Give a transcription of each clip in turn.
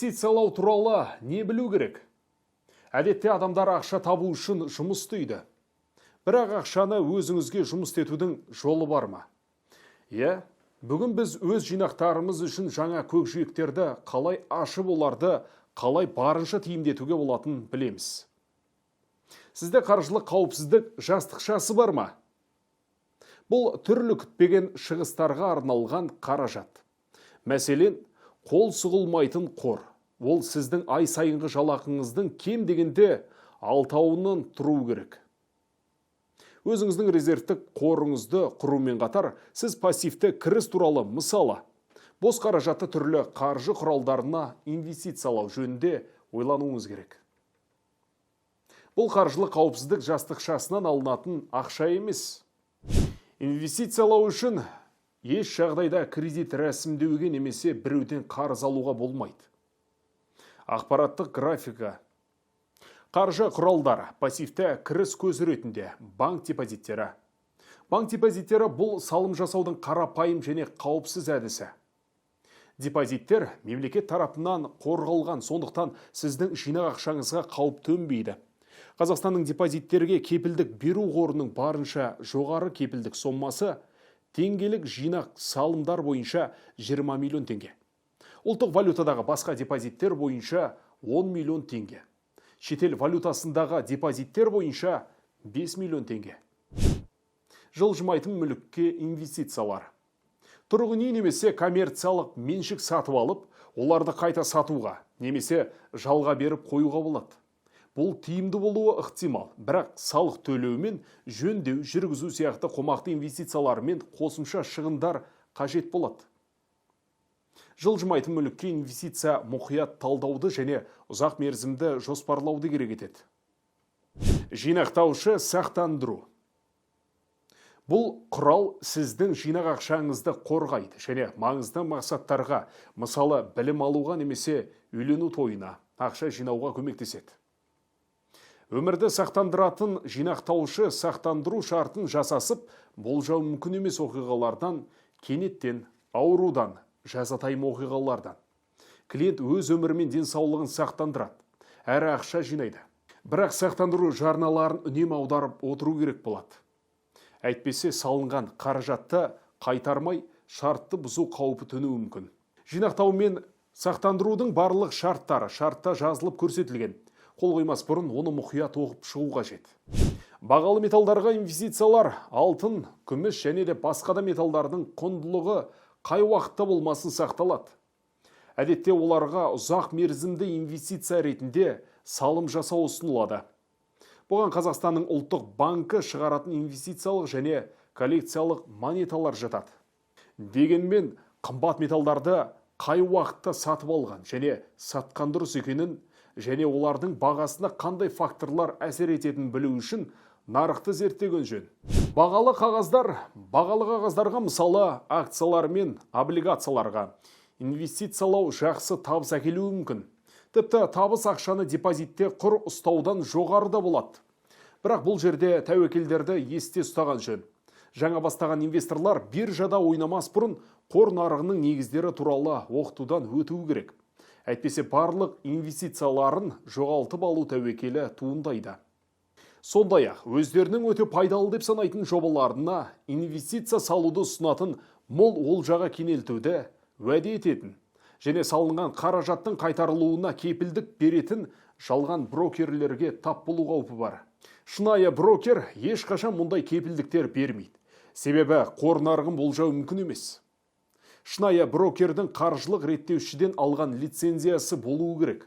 Инвестициялау туралы не білу керек? Әдетте адамдар ақша табу үшін жұмыс істейді. Бірақ ақшаны өзіңізге жұмыс істетудің жолы бар ма? Иә, бүгін біз өз жинақтарымыз үшін жаңа көкжиектерді қалай ашып, оларды қалай барынша тиімді етуге болатынын білеміз. Сізде қаржылық қауіпсіздік жастықшасы бар ма? Бұл түрлі күтпеген шығыстарға арналған қаражат. Мәселен, қол сұғылмайтын қор. Ол сіздің ай сайынғы жалақыңыздың кем дегенде алтауынан тұру керек. Өзіңіздің резервтік қорыңызды құрумен қатар, сіз пассивті кіріс туралы, мысалы, бос қаражатты түрлі қаржы құралдарына инвестициялау жөнінде ойлануыңыз керек. Бұл қаржылық қауіпсіздік жастықшасынан алынатын ақша емес. Инвестициялау үшін еш жағдайда кредит рәсімдеуге немесе біреуден қарыз алуға болмайды. Ақпараттық графика. Қаржы құралдары пассивті кіріс көзі ретінде банк депозиттері. Банк депозиттері – бұл салым жасаудың қарапайым және қауіпсіз әдісі. Депозиттер мемлекет тарапынан қорғалған, сондықтан сіздің жинақ ақшаңызға қауіп төнбейді. Қазақстанның депозиттерге кепілдік беру қорының барынша жоғары кепілдік сомасы теңгелік жинақ салымдар бойынша 20 миллион теңге. Ұлттық валютадағы басқа депозиттер бойынша 10 миллион теңге. Шетел валютасындағы депозиттер бойынша 5 миллион теңге. Жылжымайтын мүлікке инвестициялар. Тұрғын үй немесе коммерциялық меншік сатып алып, оларды қайта сатуға немесе жалға беріп қоюға болады. Бұл тиімді болуы ықтимал, бірақ салық төлеу мен жөндеу жүргізу сияқты қомақты инвестициялар мен қосымша шығындар қажет болады. Жылжымайтын мүлікке инвестиция мұқият талдауды және ұзақ мерзімді жоспарлауды керек етеді. Жинақтаушы сақтандыру. Бұл құрал сіздің жинақ ақшаңызды қорғайды және маңызды мақсаттарға, мысалы, білім алуға немесе үйлену тойына ақша жинауға көмектеседі. Өмірді сақтандыратын жинақтаушы сақтандыру шартын жасасып, болжау мүмкін емес оқиғалардан, кенеттен аурудан, жазатайым оқиғалардан. Клиент өз өмірі мен денсаулығын сақтандырады, әрі ақша жинайды. Бірақ сақтандыру жарналарын үнемі аударып отыру керек болады. Әйтпесе салынған қаражатты қайтармай, шартты бұзу қаупі төнуі мүмкін. Жинақтау мен сақтандырудың барлық шарттары шартта жазылып көрсетілген. Қол қоймас бұрын оны мұқият оқып шығу қажет. Бағалы металдарға инвестициялар. Алтын, күміс және де басқа да металдардың құндылығы қай уақытта болмасын сақталады. Әдетте оларға ұзақ мерзімді инвестиция ретінде салым жасау ұсынылады. Бұған Қазақстанның ұлттық банкі шығаратын инвестициялық және коллекциялық монеталар жатады. Дегенмен қымбат металдарды қай уақытта сатып алған және сатқан дұрыс екенін және олардың бағасына қандай факторлар әсер ететінін білу үшін нарықты зерттеген жөн. Бағалы қағаздар. Бағалы қағаздарға, мысалы, акциялар мен облигацияларға инвестициялау жақсы табыс әкелуі мүмкін. Тіпті табыс ақшаны депозитте құр ұстаудан жоғары да болады. Бірақ бұл жерде тәуекелдерді есте ұстаған жөн. Жаңа бастаған инвесторлар биржада ойнамас бұрын қор нарығының негіздері туралы оқытудан өтуі керек. Әйтпесе барлық инвестицияларын жоғалтып алу тәуекелі туындайды. Сондай ақ өздерінің өте пайдалы деп санайтын жобаларына инвестиция салуды ұсынатын, мол олжаға кенелтуді уәде ететін және салынған қаражаттың қайтарылуына кепілдік беретін жалған брокерлерге тап болу қаупі бар. Шынайы брокер ешқашан мұндай кепілдіктер бермейді. Себебі қор нарығын болжау мүмкін емес. Шынайы брокердің қаржылық реттеушіден алған лицензиясы болуы керек.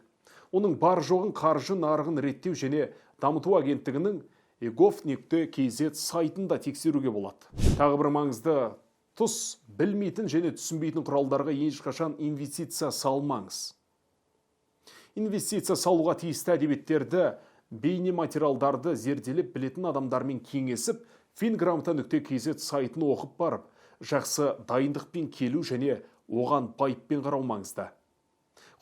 Оның бар жоғын Қаржы нарығын реттеу және дамыту агенттігінің egov.kz сайтында тексеруге болады. Тағы бір маңызды тұс: білмейтін және түсінбейтін құралдарға ешқашан инвестиция салмаңыз. Инвестиция салуға тиісті әдебиеттерді, бейне материалдарды зерделеп, білетін адамдармен кеңесіп, fingramota.kz сайтын оқып барып, жақсы дайындықпен келу және оған байыппен қарау маңызды.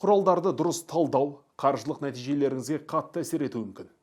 Құралдарды дұрыс талдау қаржылық нәтижелеріңізге қатты әсер етуі мүмкін.